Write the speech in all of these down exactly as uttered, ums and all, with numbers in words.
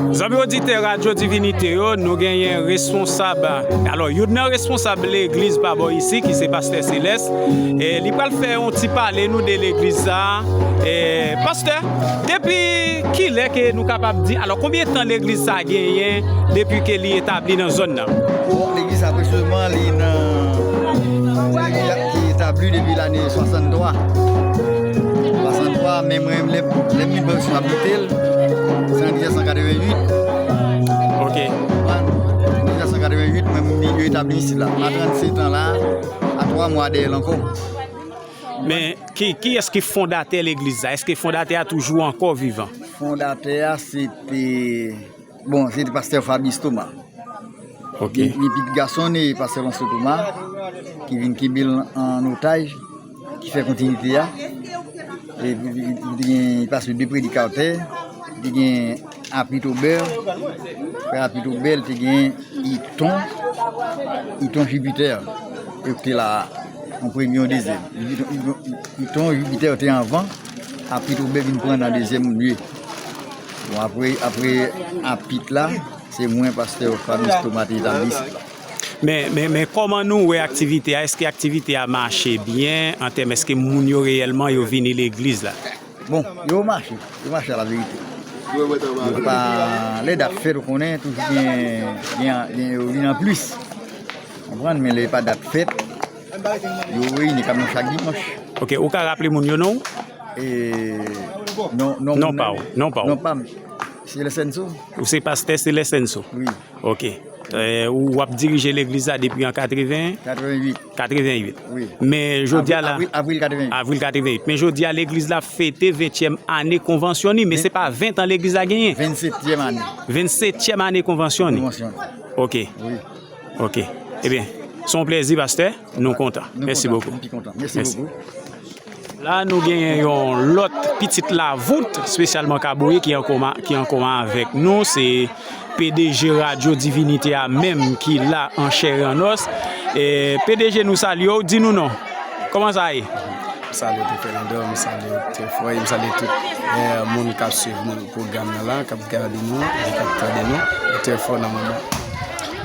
Zanmi oditè Radyo Divinite yo, nou genyen responsab, alò, youn nan responsab legliz pa bò isi, ki se pastè Selès. E li pral fè yon ti pale nou de legliz sa a. E, pastè, depi kilè ke nou kapab di, alò, konbyen tan legliz sa a genyen depi ke li etabli nan zòn nan? Bon, legliz sa presizman, li nan, li etabli depi lane swasanntwa. Swasanntwa, men mwen, lè, lè m vin pran responsabilite l, se an diznèf san katreventuit. Ok. An diznèf san katreventuit, mwen, m, yo etabli isit la. M a trannsetan la, a twa mwa dèyè l ankò. Men, ki, kiyès ki fondatè legliz la? Èske fondatè a toujou ankò vivan? Fondatè a, se te, bon, se te pastè Fabrice Thomas. Ok. Li, li pitit gason li, pastè Lanso Thomas, ki vin kenbe l an otaj, ki fè kontinite a. E, li, li, li te gen, li pase de predikatè, li te gen Apit Obè, frè Apit Obè, li te gen Iton, Iton Jupiter, yo te la, an premye, an dezyèm. Iton, Iton, Iton Jupiter te anvan, Apit Obè vin pran nan dezyèm lye. Bon, apre, apre Apit la, se mwen, pastè Fabrice Thomas te etabli isit la. Men, men, men kòman nou wè aktivite a? Èske aktivite a mache byen an tèm, èske moun yo reyèlman yo vini legliz la? Bon, yo mache, yo mache a la verite. Yo pa, lè dat fèt, ou konnen, toujou gen, gen, gen yo vin an plis. Konprann, men lè pa dat fèt, yo reyini kanmenm chak dimanch. Ok, ou ka raple moun yo non? E, non, non, non pa w, non pa w. Non pa m. Selès Enso. Ou se pastè Selès Enso? Wi. Ok. Eh, ou w ap dirije legliz la depi an katreven? Katreventuit. Katreventuit. Wi. Men jodi a la, avril, avril katreventuit. Avril katreventuit. Men jodi a, legliz la fete ventyèm ane konvansyon ni, men se pa ven tan legliz la genyen. Vennsetyèm ane. Vennsetyèm ane konvansyon ni. Konvansyon. Ok. Wi. Ok. Ebyen, se yon plèzi, pastè. Nou kontan. Nou kontan. Mèsi bokou. M pi kontan. Mèsi bokou. La, nou genyen yon lòt pitit Lavout, espesyalman Kaboye, ki an koma, ki an koma avèk nou. Se P D G Radyo Divinite a menm ki la an chè e an òs. E, P D G, nou salye w, di nou non. Kòman sa ye? M salye tout Fèlendò, m salye tout Trèfòy, m salye tout, eh, moun k ap swiv nou pwogram nan la, k ap gade nou, e k ap tande nou, e Trèfò nan moman.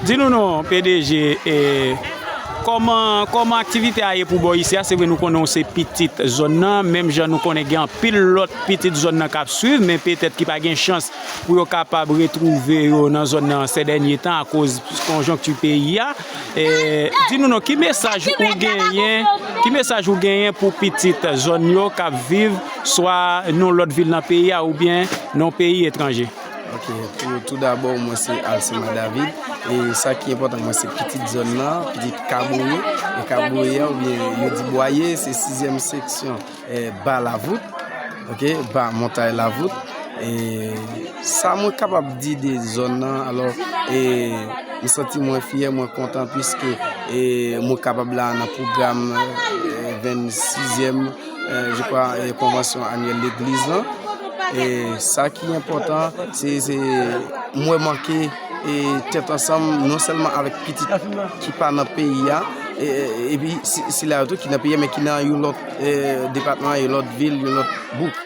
Di nou non, P D G, e, kòman, kòman aktivite a ye pou bò isi a? Se vre nou konnen w se pitit zòn nan, menm jan nou konnen gen anpil lòt pitit zòn nan k ap swiv, men petèt ki pa gen chans pou yo kapab retwouve yo nan zòn nan sè dènye tan akoz konjonkti peyi a. E, di nou non, ki mesaj ou genyen, ki mesaj ou genyen pou pitit zòn yo k ap viv swa nan lòt vil nan peyi a oubyen nan peyi etranje? Ok, tou, tou dabò, mwen se Alcima David. E sa ki enpòtan, mwen se pitit zòn nan, pitit Kaboye. E Kaboye a, oubyen yo di Bwaye, se sizyèm seksyon, eh, ba Lavout. Ok, ba Montay Lavout. E sa mwen kapab di de zòn nan, alò, e m santi mwen fyè, mwen kontan, piske, e, mwen kapab la nan pwogram, eh, vennsizyèm, eh, je crois, eh, konvansyon anyèl legliz lan. E sa ki enpòtan, se, se mwen manke, e, tèt ansanm, non sèlman avèk pitit ki pa nan peyi a, e, e, epi si, sila yo tou ki nan peyi a, men ki nan yon lòt, eh, depatman, yon lòt vil, yon lòt bouk.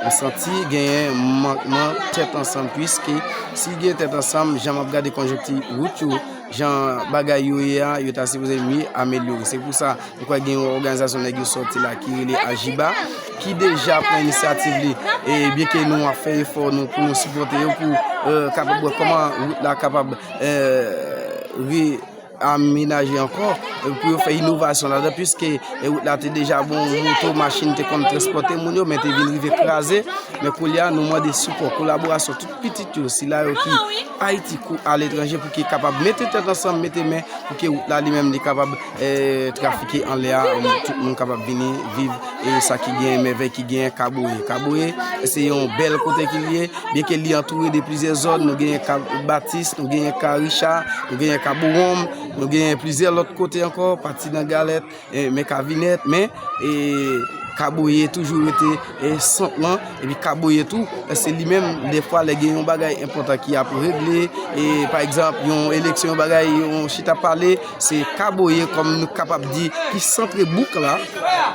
M santi genyen mankman tèt ansanm, piske si gen tèt ansanm, jan m ap gade konjonkti wout yo, jan bagay yo ye a, yo ta sipoze mye amelyore. Se pou sa, m kwè gen yon òganizasyon nèg yo sòti la ki rele Ajiba, ki deja pran inisyativ li. E byenke nou ap fè efò nou pou nou sipòte yo, pou, eh, kapab wè kòman wout la kapab, eh, re- amenaje ankò, e pou yo fè inovasyon ladan, piske, e, wout la te deja bon, moto, machin te konn transpòte moun yo, men te vin rive kraze. Men koulye a, nou mande sipò, kolaborasyon tout pitit yo, sila yo ki Ayiti kou aletranje, pou ki kapab mete tèt ansanm, mete men, pou ki wout la li menm li kapab, e, trafike anlè a, tout moun kapab vini viv, e sa ki gen mèvèy ki gen Kaboye. Kaboye, se yon bèl kote ki li ye, byenke li antoure de plizyè zòn, nou genyen Ka Batis, nou genyen Ka Richa, nou genyen Ka Bowonm, nou genyen plizyè lòt kote ankò, pati nan Galèt, e, men Ka Vinèt, men, e, Kaboye toujou rete, e, sant lan, epi Kaboye tou, se li menm, dèfwa, lè gen yon bagay enpòtan ki ap regle, e, pa egzanp, yon eleksyon, yon bagay, yon chita pale, se Kaboye, kòm nou kapab di, ki santre bouk la,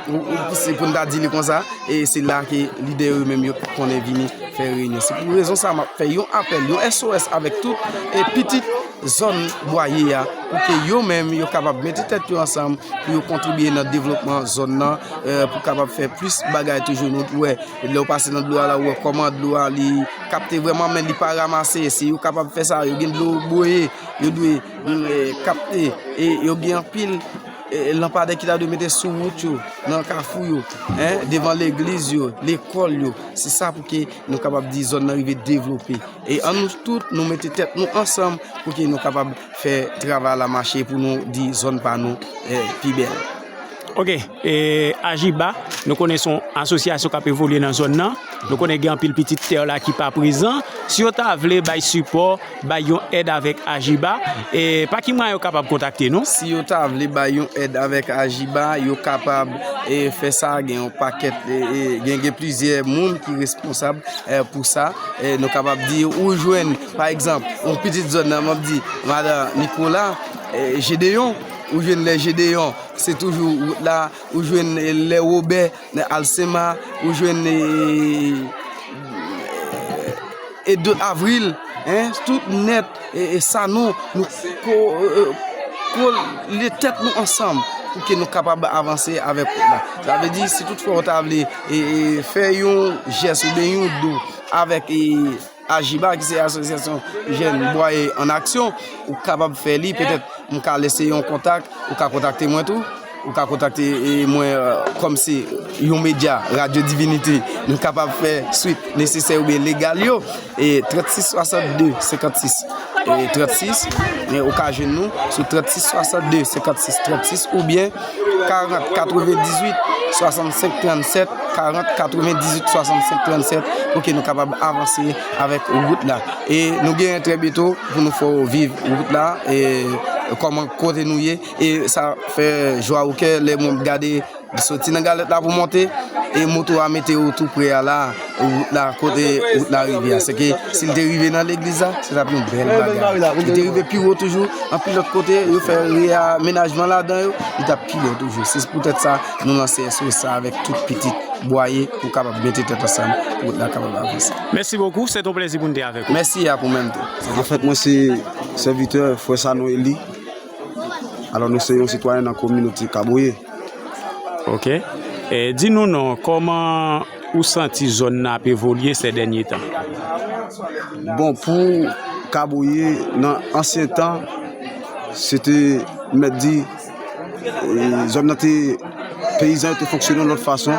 ou, ou, se pou n ta di li konsa, e se la ke lidè yo menm yo konnen vini fè reyinyon. Se pou rezon sa a m ap fè yon apèl, yon S O S avèk tout e pitit zòn Bwaye a, pou ke yo menm yo kapab mete tèt yo ansanm pou yo kontribye nan devlopman zòn nan, e, pou kapab fè plis bagay toujou. Nou wè, lè w pase nan dlo a la, ou wè kòman dlo a li kapte vrèman, men li pa ranmase. Si yo kapab fè sa, yo gen dlo bwè, yo dwe, mm, e, kapte, e yo gen anpil e, lanpadè ki ta dwe mete sou wout yo, nan kafou yo, en, devan legliz yo, lekòl yo. Se sa pou ke nou kapab di zòn nan rive devlope. E ann nou tout, nou mete tèt nou ansanm pou ke nou kapab fè travay la mache pou nou di zòn pa nou, e, pi bèl. Ok, e, Ajiba, nou konnen se yon asosyasyon k ap evolye nan zòn nan. Nou konnen gen anpil pitit tè la ki pa prezan. Si yo ta vle bay sipò, bay yon èd avèk Ajiba, e pa ki mwayen yo kapab kontakte nou? Si yo ta vle bay yon èd avèk Ajiba, yo kapab, e, fè sa. Gen yon pakèt, e, e, gen, gen plizyè moun ki responsab, e, pou sa. E, nou kapab di ou jwenn, pa egzanp, yon pitit zòn nan, m ap di, madan Nicolas, e, Gédéon, ou jwenn lè Gédéon, se toujou wout la, ou jwenn, e, lè Wobè, nan Alsema, ou jwenn, e, e, Edot Avril, en, tout nèt, e, e, Sanon, nou ko, e, e, kole tèt nou ansanm pou ke nou kapab avanse avèk wout la. Sa vle di, si toutfwa ou ta vle, e, e, fè yon jès oubyen yon don avèk, e, Ajiba, ki se Asosyasyon Jèn Bwaye an Aksyon, ou kapab fè li, petèt m ka lese yon kontak, ou ka kontakte mwen tou, ou ka kontakte, e, mwen, e, kòm se yon medya, Radyo Divinite, nou kapab fè swit nesesè oubyen legal yo, e trannsis swasannde senkannsis, e trannsis, e ou ka jwenn nou sou trannsis swasannde senkannsis trannsis oubyen karant katrevendizuit swasannsenk trannsèt, karant katrevendizuit swasannsenk trannsèt, pou ke nou kapab avanse avèk wout la. E nou genyen trè byento pou nou fè w viv wout la, e kòman kote nou ye. E sa fè jwa o kè lè mwen gade soti nan galèt la pou monte, e moto a mete w tou pre a la, wout la, kote wout la rive a. Se ke si l te rive nan legliz la, se t ap yon bèl bagay. Li te rive pi wo toujou, anpil lòt kote, yo fè reyamenajman ladan yo, li t ap pi bèl toujou. Se poutèt sa, nou lanse S O S sa avèk tout pitit Bwaye pou kapab mete tèt ansanm, pou wout la kapab avanse. Mèsi bokou, se te yon plezi pou n te avèk ou. Mèsi ak ou menm tou. Anfèt, mwen se sèvitè frè Sanon Eli. Alò, nou se yon sitwayen nan kominote Kaboye. Ok. E, di nou non, kòman ou santi zòn nan ap evolye sè dènye tan? Bon, pou Kaboye, nan ansyen tan, se te, mèt di, e, zòn nan te, peyizan yo te fonksyone yon lòt fason.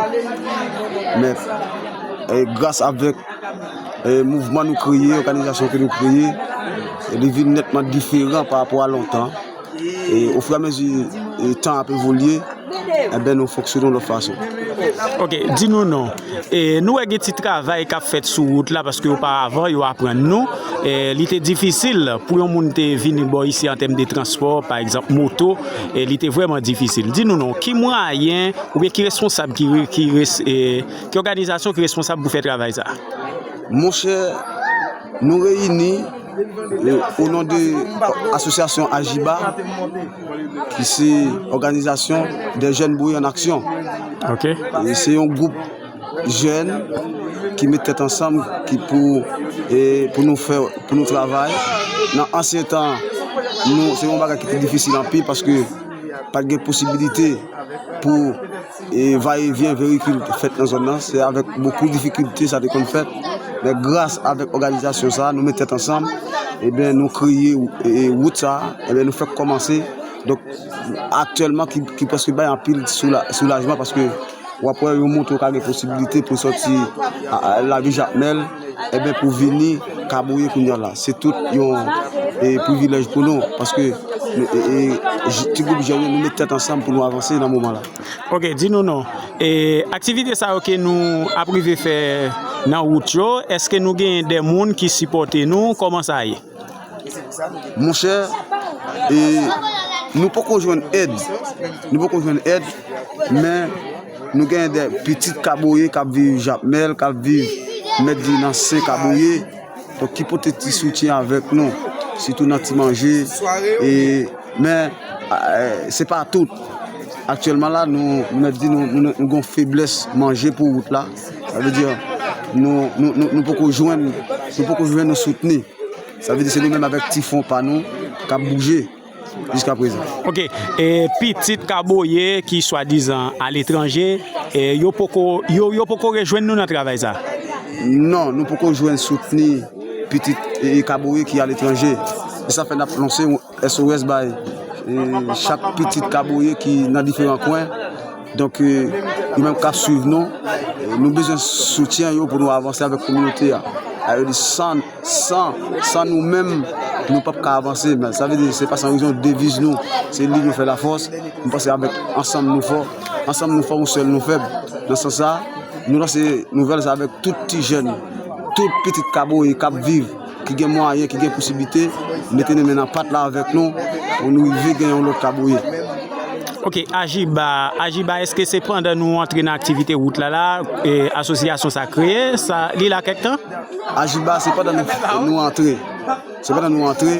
Men, e, gras avèk, e, mouvman nou kreye, òganizasyon ke nou kreye, e, li vin nètman diferan pa rapò a lontan. E, ofiramezi, e, tan ap evolye, enben, nou fonksyone yon lòt fason. Ok, di nou non. E, nou wè gen ti travay k ap fèt sou wout la, paske oparavan, yo aprann nou, e, li te difisil pou yon moun te vini bò isi an tèm de transpò, pa egzanp, moto, e, li te vrèman difisil. Di nou non, ki mwayen, oubyen ki responsab ki, ki res-, e, ki òganizasyon ki responsab pou fè travay sa? Monchè, nou reyini, e, o non de asosyasyon Ajiba, ki se Organisation des Jeunes Bwaye en Action. Ok. E se yon gwoup jèn ki met tèt ansanm, ki pou, e, pou nou fè, pou nou travay. Nan ansyen tan, nou, se yon bagay ki te difisil anpil, paske pa t gen posibilite pou, e, vayevyen veyikil fèt nan zòn nan. Se avèk bokou difikilte sa te konn fèt. Men gras avèk òganizasyon sa, nou met tèt ansanm, ebyen, nou kreye, e, wout sa, ebyen, nou fèk kòmanse. Donk, aktyèlman, ki, ki prèske bay anpil soula-, soulajman, paske w ap wè yon moto ka gen posibilite pou sòti a, a, lari Jakmèl, enben, pou vini Kaboye kounye a la. Se tout yon, e, privilèj pou nou, paske, e, e, j-, ti gwoup jèn yo, nou met tèt ansanm pou nou avanse nan moman la. Ok, di nou non. E, aktivite sa yo ke nou ap rive fè nan wout yo, èske nou genyen de moun ki sipòte nou? Kòman sa ye? Monchè, e, nou poko jwenn èd. Nou poko jwenn èd, men nou gen de pitit Kaboye k ap viv Jakmèl, k ap viv, mèt di, nan Sen Kaboye. Donk, ki pote ti soutyen avèk nou, sitou nan ti manje. E, men, a, e, se pa tout. Aktyèlman la, nou, nou mèt di, nou, nou, nou gen yon feblès manje pou wout la. Sa vle di, Nou, nou, nou, nou poko jwenn, nou poko jwenn yon soutni. Sa vle di se nou menm avèk ti fon pa nou k ap bouje jiska prezan. Ok, e pitit Kaboye ki swadizan aletranje, e yo poko, yo, yo poko rejwenn nou nan travay sa? Non, nou poko jwenn soutni pitit e, e Kaboye ki aletranje. Se sa fè n ap lanse yon S O S bay e, chak pitit Kaboye ki nan diferan kwen. Donk, e, yo menm k ap swiv nou, e, nou bezwen soutyen yo pou nou avanse avèk kominote a. Sa vle di san, san, san nou menm, nou p ap ka avanse. Men sa vle di se pa san rezon deviz nou, se linyon fè lafòs. Nou panse avèk ansanm nou fò, ansanm nou fò, yon sèl nou fèb. Nan sans sa, nou lanse nouvèl sa avèk tout ti jèn, tout pitit Kaboye k ap viv, ki gen mwayen, ki gen posiblite, mete nan men nan pat la avèk nou pou nou rive gen yon lòt Kaboye. Ok, Ajiba, Ajiba, èske se pandan nou antre nan aktivite wout la la, e, asosyasyon sa kreye, sa, li la kèk tan? Ajiba, se pandan nou, nou antre. Se pandan nou antre.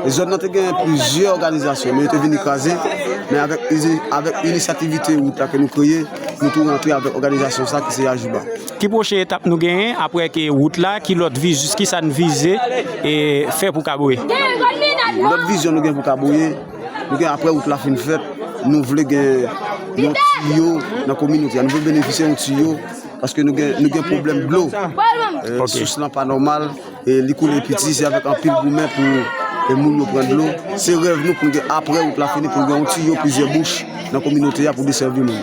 E zòn nan te gen plizyè òganizasyon, men yo te vini kraze. Men avèk, izi- avèk inisyativite wout la ke nou kreye, nou tou rantre avèk òganizasyon sa ki se Ajiba. Ki pwochen etap nou genyen apre ke wout la, ki lòt viz, ki sa n vize e fè pou Kaboye? Lòt vizyon nou gen pou Kaboye, nou gen apre wout la fin fèt, nou vle gen yon tiyo nan kominote a. Nou vle benefisye yon tiyo paske nou gen, nou gen pwoblèm dlo. E, ok. Sous lan pa nòmal, e li koule piti, se avèk anpil goumen pou e moun yo pran dlo. Se rèv nou pou n gen apre wout la fini, pou n gen yon tiyo plizyè bouch nan kominote a pou desèvi moun.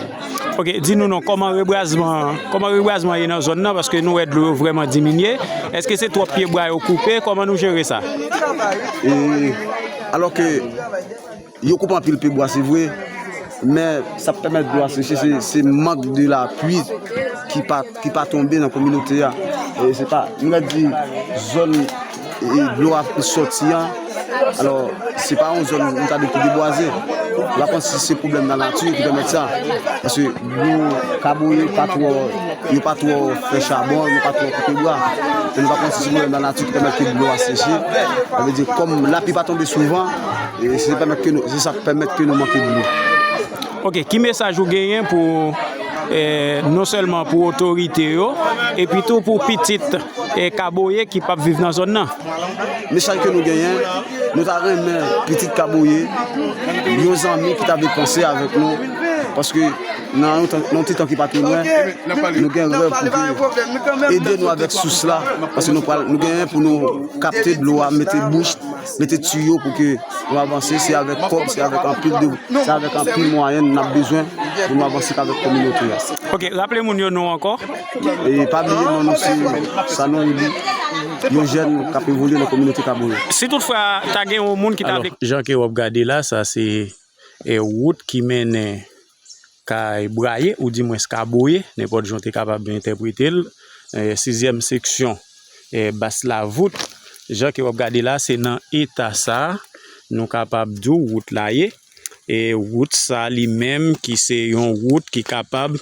Ok, di nou non, kòman rebwazman, kòman rebwazman ye nan zòn nan, paske nou wè dlo yo vrèman diminye. Èske se twòp pye bwa yo koupe? Kòman nou jere sa? E, alò ke yo koupe anpil pye bwa, se vre, men sa p pèmèt dlo a seche, se, se mank de lapli ki pa, ki pa tonbe nan kominote a. E se pa, nou ka di, zòn e dlo a sòti an. Alò, se pa yon zòn nou ta di ki debwaze. Nou pa konn si se pwoblèm lanati ki pèmèt sa. Paske dlo Kaboye pa twò, yo pa twò fè chabon, yo pa twò koupe bwa. E nou pa konn si se pwoblèm lanati ki pèmèt ke dlo a seche. Sa vle di, kòm lapli pa tonbe souvan, e se pèmèt ke nou, se sa k pèmèt ke nou manke dlo. Ok, ki mesaj ou genyen pou, eh, non sèlman pou otorite yo, epi tou pou pitit, eh, Kaboye ki p ap viv nan zòn nan? Mesaj ke nou genyen, nou ta renmen pitit Kaboye, yon zanmi ki ta vle panse avèk nou, paske nan yon tan, nan yon ti tan ki pa twò lwen, nou gen rèv pou ke ede nou avèk sous la, paske nou pral, nou genyen pou nou kapte dlo a, mete bouch, mete tiyo pou ke nou avanse, se avèk kòb, se avèk anpil de, se avèk anpil mwayen n ap bezwen pou nou avanse avèk kominote a. Ok, raple moun yo non ankò. E pa bliye non nou se Sanon Willy, yon jèn k ap evolye nan kominote Kaboye. Si toutfwa ta gen yon moun ki ta vle. Alò, jan ke w ap gade la, sa se, eh, wout ki mennen kay Bwaye, oudimwens Kaboye, nenpòt jan w te kapab entèprete l, eh, sizyèm seksyon, eh, Bas Lavout. Jan ke w ap gade la, se nan eta sa a, nou kapab di w wout la ye. E wout sa li menm ki se yon wout ki kapab,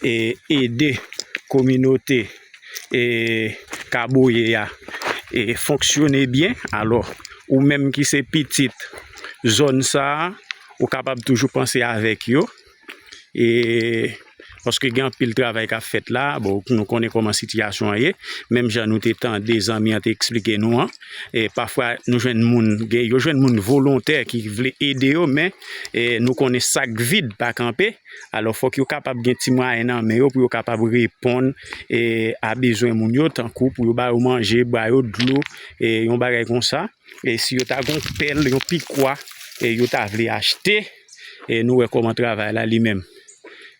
eh, ede kominote, eh, Kaboye a, eh, fonksyone byen. Alò, ou menm ki se pitit zòn sa a, ou kapab toujou panse avèk yo. E paske gen anpil travay k ap fèt la, bon, nou konnen kòman sitiyasyon an ye. Menm jan nou te tande zanmi an te eksplike nou an, e pafwa nou jwenn moun, gen, yo jwenn moun volontè ki vle ede yo, men, e, nou konnen sak vid pa kanpe. Alò, fòk yo kapab gen ti mwayen nan men yo pou yo kapab reponn, e, a bezwen moun yo, tankou pou yo ba yo manje, ba yo dlo, e, yon bagay konsa. E si yo ta gon pèl, yon pikwa, e yo ta vle achte, e nou wè kòman travay la li menm,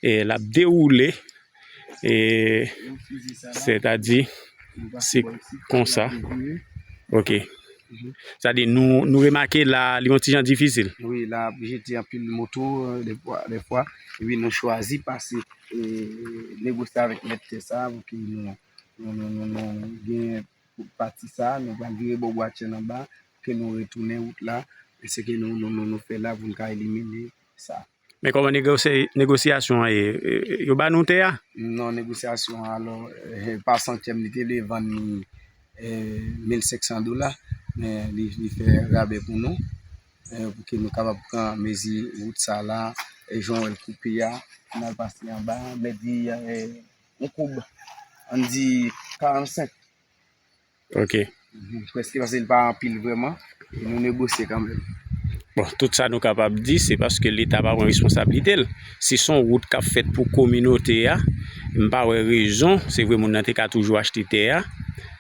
e l ap dewoule, e sètadi, se konsa. Ok. Sa di nou, nou remake la, li yon ti jan difisil. Wi, la ap jete anpil moto, e, defwa, defwa. Epi nou chwazi pase, e, negosye avèk mèt tè sa pou ke nou, nou, nou, nou, nou gen pati sa, nou pral vire bò Bwatjèn anba, ke nou retounen wout la, e se ke nou, nou, nou, nou fè la pou nou ka elimine sa. Men kòman negosye-, negosyasyon an ye? E, yo ba nou tè a? Non, negosyasyon an, alò, e, pa santyèm, li te vle vann li, e, mil senk san dola, men li, li fè rabè pou nou, e, pou ke nou kapab pran mezi wout sa la, e, jan w wè l koupe a, n al pase anba, men di, e, yon koub ann di karannsenk. Ok. Mhm. Prèske, paske li pa anpil vrèman. E nou negosye kanmenm. Bon, tout sa nou kapab di, se paske Leta pa pran responsablite l. Si se yon wout k ap fèt pou kominote a, m pa wè rezon. Se vre, moun nan te ka toujou achte tè a,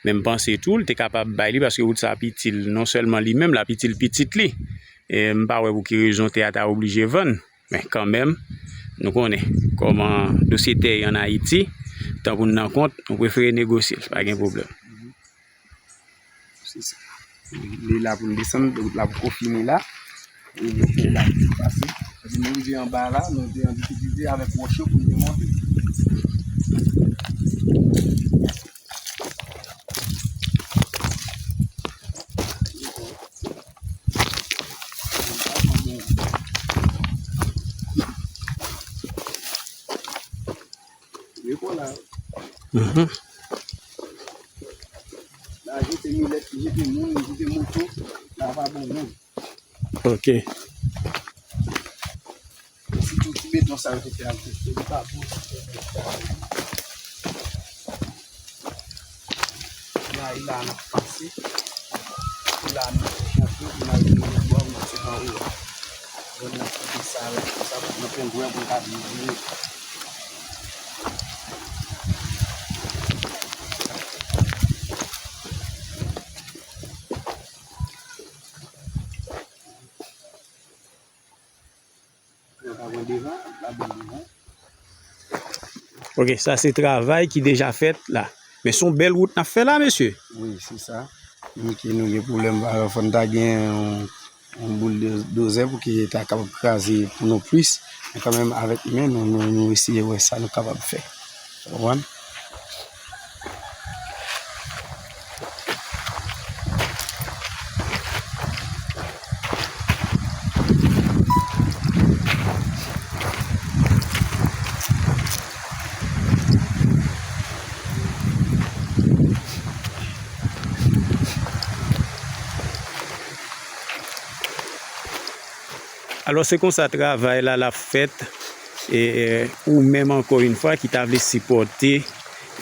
men m panse tou, l te kapab bay li, paske wout sa ap itil non sèlman li menm, l ap itil pitit li. E m pa wè pou ki rezon tè a ta oblije vann. Men kanmenm, nou konnen kòman dosye tè ye ann Ayiti, tan pou n nan kont, nou prefere negosye l, pa gen pwoblèm. Se sa. Li la pou n desann, wout la poko fini la. E li la pou n pase. Epi nou rive anba la, nou te an difikilte avèk wòch yo pou n te monte. Li kon la. Mhm. La jete milèt, jete moun, jete moto, la pa bon moun. Ok. Sitou ti beton sa yo te fè al tèt, li pa bon. La, la, n ap pase. La, n ap chante, n ap jwe lòt bò, n ap chante anwo a. Bon, n ap kite sa la, sa pou nan pengwen pou n ka vin jwe. Ok, sa se travay ki deja fèt la. Men se yon bèl wout n ap fè la, mesye. Wi, se sa. Nou ke nou gen pwoblèm, alò, fò n ta gen yon, yon boul de, dozè pou ke ta kapab kraze pou nou plis. Men kanmenm, avèk men, nou, nou, nou eseye wè sa nou kapab fè. Ou konprann? Alò, se konsa travay la, l ap fèt. E, e, ou menm, ankò yon fwa, ki ta vle sipòte,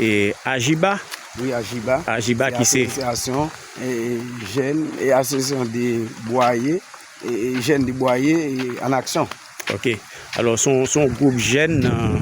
e, Ajiba. Wi, Ajiba. Ajiba ki se asosyasyon, e, jèn, e, asosyasyon de Bwaye, e, e, jèn de Bwaye, e, an aksyon. Ok. Alò, se yon, se yon gwoup jèn nan,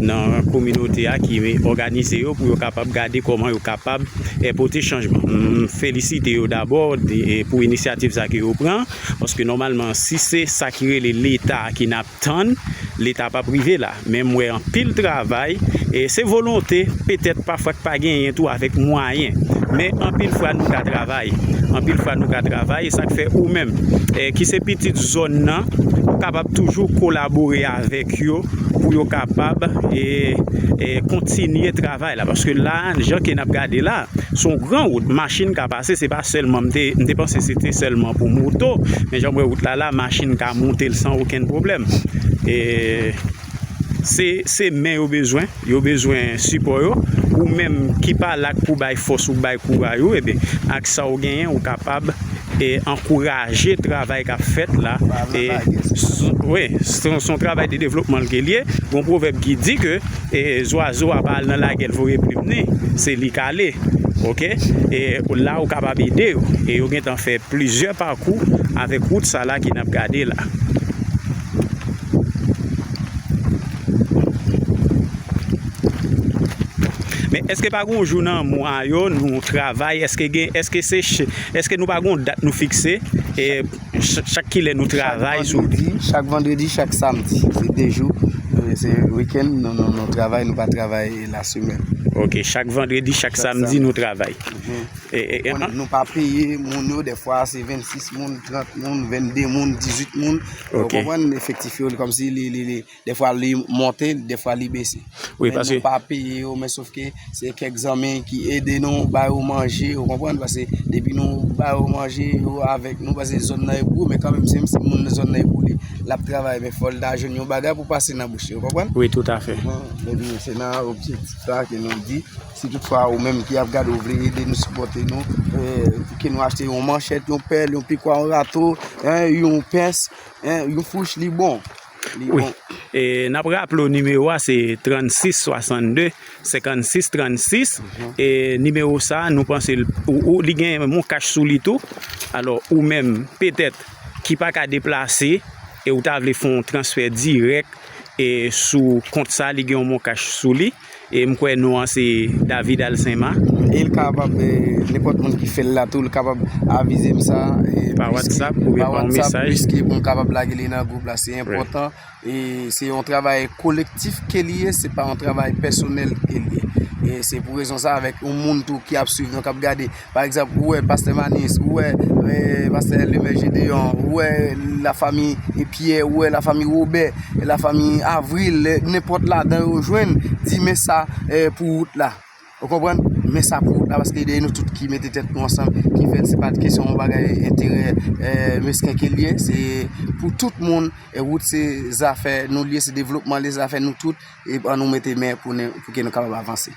nan kominote a ki òganize yo pou yo kapab gade kòman yo kapab, e, pote chanjman. M felisite yo dabò de, e, pou inisyativ sa ke yo pran, paske nòmalman, si se sa ki rele Leta ki n ap tann, Leta p ap rive la. Men m wè anpil travay, e se volonte, petèt pafwa k pa genyen tou avèk mwayen. Men anpil fwa nou ka travay. Anpil fwa nou ka travay, e sa k fè ou menm, e ki se pitit zòn nan, ou kapab toujou kolabore avèk yo pou yo kapab, e, e kontinye travay la. Paske la, jan ke n ap gade la, se yon gran wout, machin ka pase, se pa sèlman, m te, m te panse se te sèlman pou moto, men jan m wè wout la la, machin ka monte l san okenn pwoblèm. E se, se men yo bezwen, yo bezwen sipò yo. Ou menm ki pa la k pou bay fòs ou, bay kouray ou, ebyen, ak sa w genyen, ou kapab, e, ankouraje travay k ap fèt la. E, s-, wi, se yon, se yon travay de devlopman l ke l ye. Gon pwovèb ki di ke, e, zwazo a pa al nan lagè l voye plim ni, se li k ale. Ok? E la ou kapab ede yo. E yo gentan fè plizyè pakou avèk wout sa la ke n ap gade la. Men èske pa gon jou nan mwa yo nou travay? Èske gen, èske se ch-, èske nou pa gon dat nou fikse? E ch-, chak kilè nou travay sou li? Chak vandredi, chak samdi. Se de jou. E se wikenn, nou, nou, nou travay, nou pa travay lasemèn. Ok, chak vandredi, chak samdi, nou travay. Mhm. E, e, e, nou pa peye moun yo, dèfwa se vennsis moun, trant moun, vennde moun, dizuit moun. Ok. Ou konprann, efektif yo, li kòmsi li, li, li, dèfwa li monte, dèfwa li bese. Wi, men paske nou pa peye yo, men sof ke se kèk zanmi ki ede nou, ba yo manje, ou konprann, paske depi nou ba yo manje, yo avèk nou, paske zòn nan e pou yo, men kanmenm, se menm si moun nan zòn nan e pou li, l ap travay, men fò l ta jwenn yon bagay pou pase nan bouch li, ou konprann? Wi, toutafè. Bon, ebyen, se nan objektif sa ke nou di, si toutfwa ou menm ki ap gade, ou vle ede nou, sipòte nou, e, ke nou achte yon manchèt, yon pèl, yon pikwa, yon rato, en, yon pens, en, yon fouch, li bon. Wi. E n ap raple w nimewo a se trannsis swasannde, senkannsis trannsis. E nimewo sa a, nou panse l, ou, ou, li gen Moncash sou li tou. Alò, ou menm, petèt, ki pa ka deplase, e ou ta vle fè yon transfè dirèk, e sou kont sa, li gen yon Moncash sou li. E m kwè non an se David Alcema. E l kapab, e, nenpòt moun ki fè l la tou, l kapab avize m sa, e, pa WhatsApp oubyen pa yon mesaj. Piske pou m kapab lage li nan gwoup la, se enpòtan. E se yon travay kolektif ke li ye, se pa yon travay pèsonèl ke li ye. E se pou rezon sa, avèk yon moun tou ki ap swiv nou, k ap gade, pa egzanp, ou wè Pastè Manis, ou wè, e, Pastè Lemè Jedeyon, ou wè lafanmi, e, Pyè, ou wè lafanmi Wobè, lafanmi Avril, e, nenpòt ladan yo jwenn, di men sa, e, pou wout la. Ou konprann? Men sa pou wout la, paske de nou tout ki mete tèt nou ansanm, ki fè l, se pa kesyon yon bagay enterè, e, mesken ke l ye, se pou tout moun, e, wout se zafè nou l ye, se devlopman l ye, se zafè nou tout, e ann nou mete men pou nou, pou ke nou kapab avanse.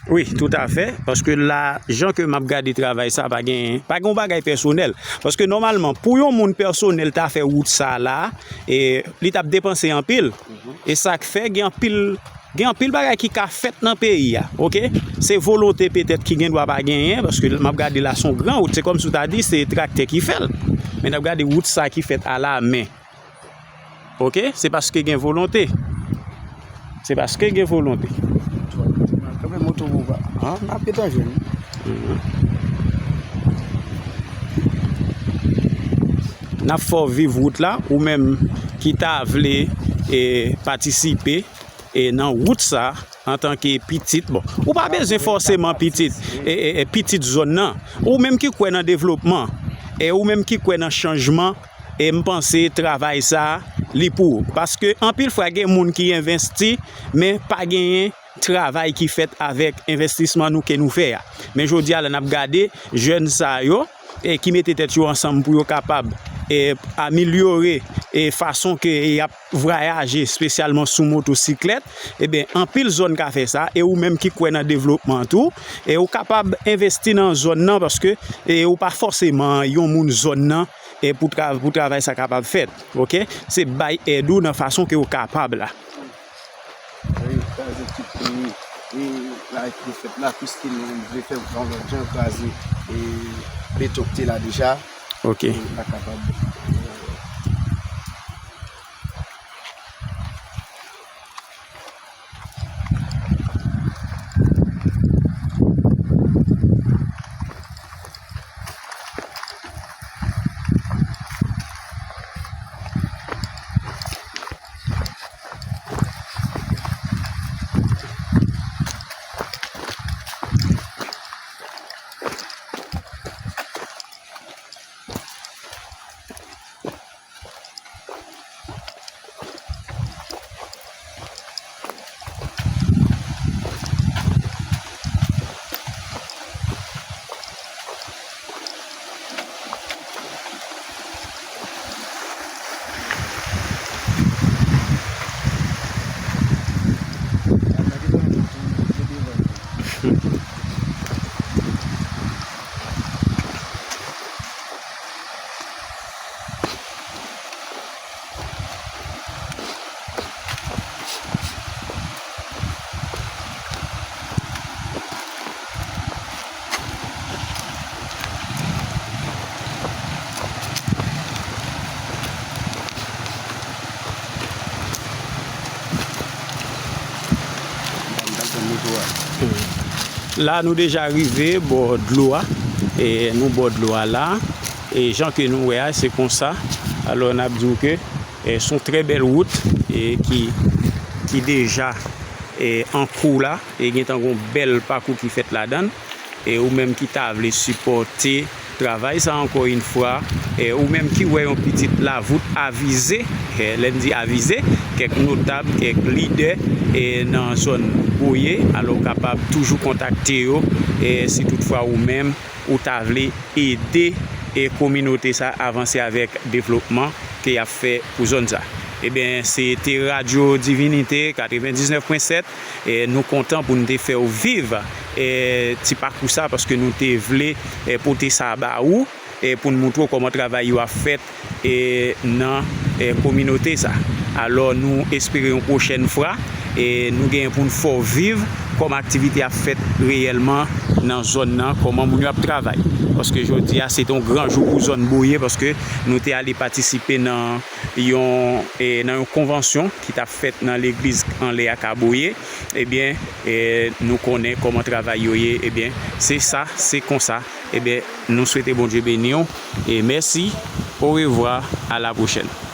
Wi, toutafè, paske la, jan ke m ap gade travay sa, pa gen, pa gen yon bagay pèsonèl. Paske nòmalman, pou yon moun pèsonèl ta fè wout sa la, e, li t ap depanse anpil. E sa k fè gen anpil, gen anpil bagay ki ka fèt nan peyi a, oke? Se volonte petèt ki gen dwa pa genyen, paske m ap gade la, se yon gran wout, se kòmsi w ta di se traktè ki fè l. Men n ap gade wout sa ki fèt alamen. Oke? Se paske gen volonte. Se paske gen volonte. Kanpe moto pou w pa. An, n ap gentan jwenn. Mhm. N ap fè w viv wout la, ou menm ki ta vle, e, patisipe, e, nan wout sa, antanke pitit, bon, ou pa bezwen fòseman pitit, e, e, e, pitit zòn nan. Ou menm ki kwè nan devlopman, e ou menm ki kwè nan chanjman, e m panse travay sa, li pou ou. Paske anpil fwa gen moun ki envesti, men pa genyen travay ki fèt avèk envestisman nou ke nou fè a. Men jodi a la, n ap gade jèn sa yo, e ki mete tèt yo ansanm pou yo kapab, e, amelyore, e, fason ke y ap vwayaje, espesyalman sou motosiklèt, ebyen, anpil zòn ka fè sa, e ou menm ki kwè nan devlopman tou, e ou kapab envesti nan zòn nan, paske, e, ou pa fòseman yon moun zòn nan, e pou tra-, pou travay sa kapab fèt, oke? Se bay èd ou nan fason ke ou kapab la. Wi, kraze tout, e, e, la ki fèt la, piske nou vle fè yon lòt jan, kraze, e, beton ki te la deja. Oke. E, pa kapab, e, La, nou deja rive bò dlo a. E nou bò dlo a la. E jan ke nou wè a, se konsa. Alò, n ap di w ke, e, se yon trè bèl wout, e ki, ki deja, e, an kou la. E gentan gon bèl pakou ki fèt ladan l. E ou menm ki ta vle sipòte travay sa, ankò yon fwa, e ou menm ki wè yon pitit lavout avize, e lè n di avize, kèk notab, kèk lidè, e nan zòn Boye, alò w kapab toujou kontakte yo, e si toutfwa ou menm ou ta vle ede, e kominote sa avanse avèk devlopman ke y ap fè pou zòn sa. Ebyen, se te Radyo Divinite katrevendiznèf pwen sèt. E nou kontan pou n te fè w viv, e, ti pakou sa, paske nou te vle, e, pote sa ba ou, e, pou n moutre w kòman travay yo ap fèt, e, nan, e, kominote sa. Alò, nou espere yon pwochèn fwa, e nou genyen pou n fè w viv kòman aktivite ap fèt reyèlman nan zòn nan, kòman moun yo ap travay. Paske jodi a, se te yon gran jou pou zòn Boye, paske nou te ale patisipe nan yon, e, nan yon konvansyon ki t ap fèt nan legliz anlè a Ka Boye. Ebyen, e, nou konnen kòman travay yo ye. Ebyen, se sa, se konsa. Ebyen, nou swete Bondye beni w. E mèsi. Orevwa, a la pwochèn.